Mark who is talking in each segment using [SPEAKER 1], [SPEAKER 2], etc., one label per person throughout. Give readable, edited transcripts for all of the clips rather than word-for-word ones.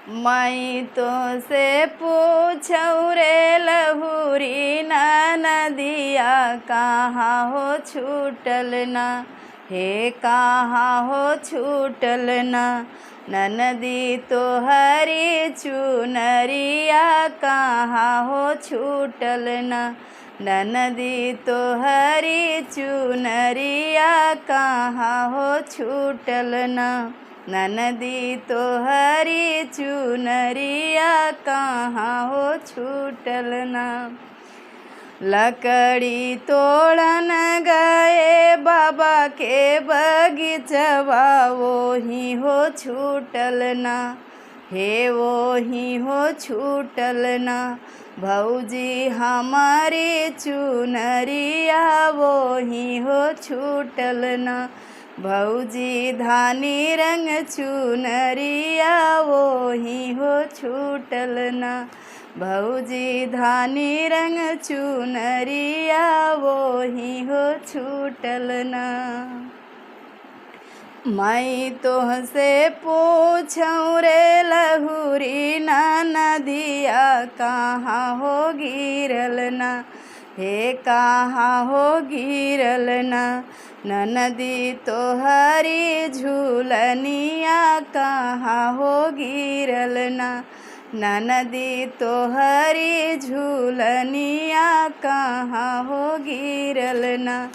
[SPEAKER 1] मैं तो से पूछऊ रे लहुरी नदिया कहाँ हो छूटल ना, हे कहाँ हो छूटल ना। ननदी तोहरी चुनरिया कहाँ हो छूटल ना, ननदी तोहरी चुनरिया कहाँ हो छूटल ना, ननदी तोहरी चुनरिया कहाँ हो छूटल ना। लकड़ी तोड़न गए बाबा के बगीचवा वही हो छूटल ना, हे वही हो छूटल ना। भौजी हमारी चुनरिया वही हो छूटल ना, भौजी धानी रंग चुनरिया वही हो छूटल ना, भौजी धानी रंग चुनरिया वही हो छूटल ना। मैं तोहसे पूछऊँ रे लहुरी नदिया कहाँ हो गिरल ना, हे कहाँ हो गिरल ना। ननदी तोहरी झूलनिया कहाँ हो गिरल ना, ननदी तोहरी झूलनिया कहाँ हो गिरल ना,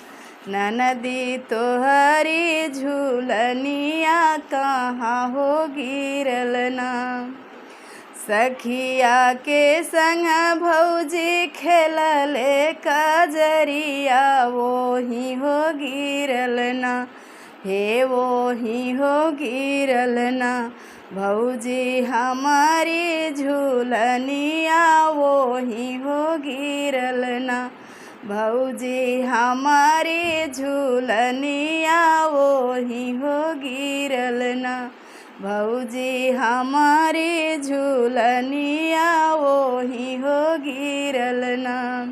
[SPEAKER 1] ननदी तोहरी झूलनिया कहाँ हो गिरल ना। सखिया के संग भौजी खेलले कजरिया वही हो गिरल ना, हे वही हो गिरल ना। भौजी हमारी झूलनिया वही हो गिरल ना, भौजी हमारी झूलनिया वही हो गिरल ना, भौजी हमारी झूलनिया वही हो गिरल ना।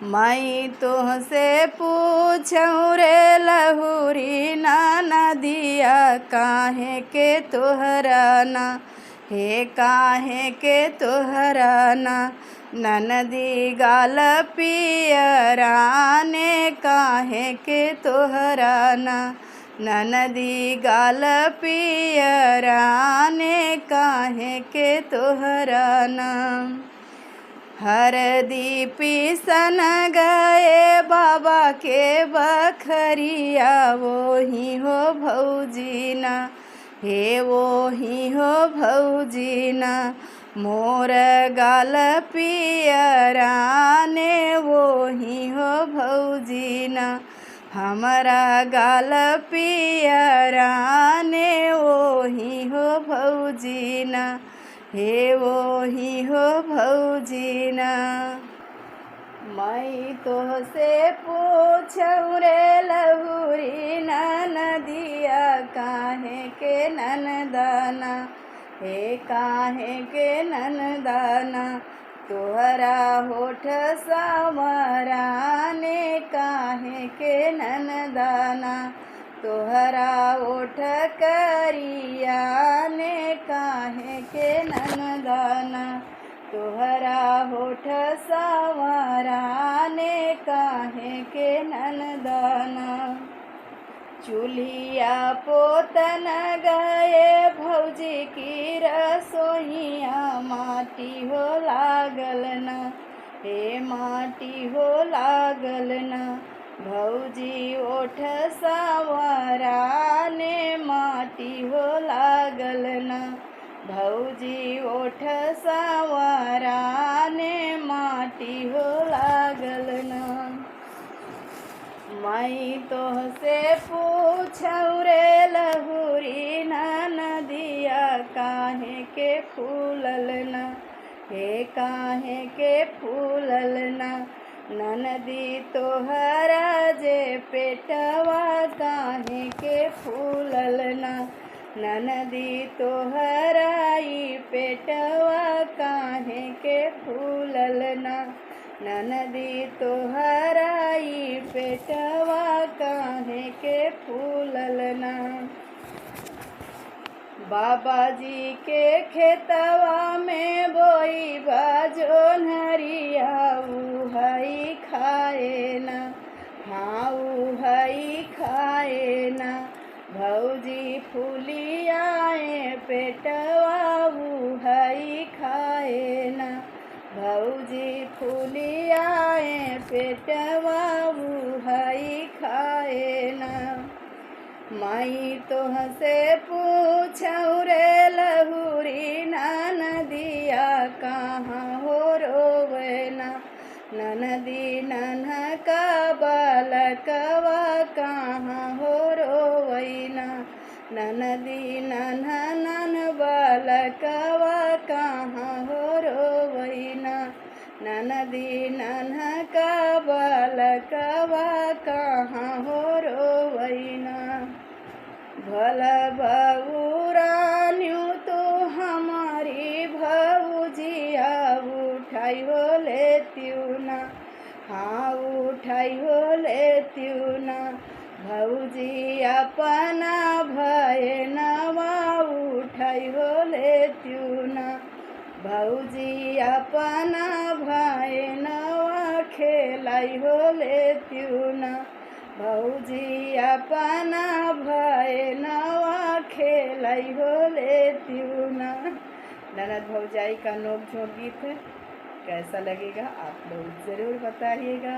[SPEAKER 1] मैं तोहसे पूछऊँ रे लहुरी नदिया काहे के तोहरा ना, हे काहे के तोहरा ना। ननदी गाल पियराने काहे के तोहरा ना, ननदी गाल पियराने काहे के तोहरा ना। हरदी पीसन गए बाबा के बखरिया वही हो भौजी ना, हे वही हो भौजी ना। मोर गाल पियराने वही हो भौजी ना, हमारा गाल पियराने वही हो भौजी ना, हे वही हो भौजी ना। मैं तोहसे पूछऊँ रे लहुरी नदिया काहे के ननदाना, हे काहे के ननदाना। तोहरा होठ सावराने काहे के ननदाना, तोहरा ओठ करियाने काहे के ननदाना, तोहरा होठ सावराने काहे के ननदाना। चूल्हिया पोतन गए भौजी की रसोइया माटी हो लागल ना, हे माटी हो लागल ना। भौजी ओठ सावराने माटी हो लागल ना, भौजी ओठ सावराने माटी हो लागल ना। मैं तोहसे पूछऊँ रे लहुरी नदिया काहे के फूलल ना, हे काहे के फूलल ना। ननदी तोहरा जे पेटवा काहे के फूलल ना, ननदी तोहरा ई पेटवा काहे के फूलल ना, ननदी तोहरा ई पेटवा काहे के फूलल ना। बाबा जी के खेतवा में बोई बाजो नरिया हई खाए ना, हाँ हई खाए ना। भौजी फूलियाए पेटवा हई खाए ना, भौजी फूलियाए पेटवा हई खाए ना। माई तोहसे पूछऊ रे लहुरी ननदिया कहाँ हो रोवना, ननदी नन्हका बालकवा कहाँ हो रोवैना, ननदी नन्हा नन बालकवा कहाँ हो रोवैना, ननदी नन्हका बालकवा कहाँ हो रोवैना। भला बउरान्यू तो हमारी भौजिया उठाई हो लेत्यू ना, हाँ उठाई हो लेत्यू ना। भौजी अपना भय नवा उठाई हो लेत्यू ना, भौजी अपना भय नवा खेलाई हो लेत्यू ना, भौजी अपना भय नवा खेलाई हो लेत्यू ना। ननद भौजाई का नोक झोंक गीत है, कैसा लगेगा आप लोग ज़रूर बताइएगा।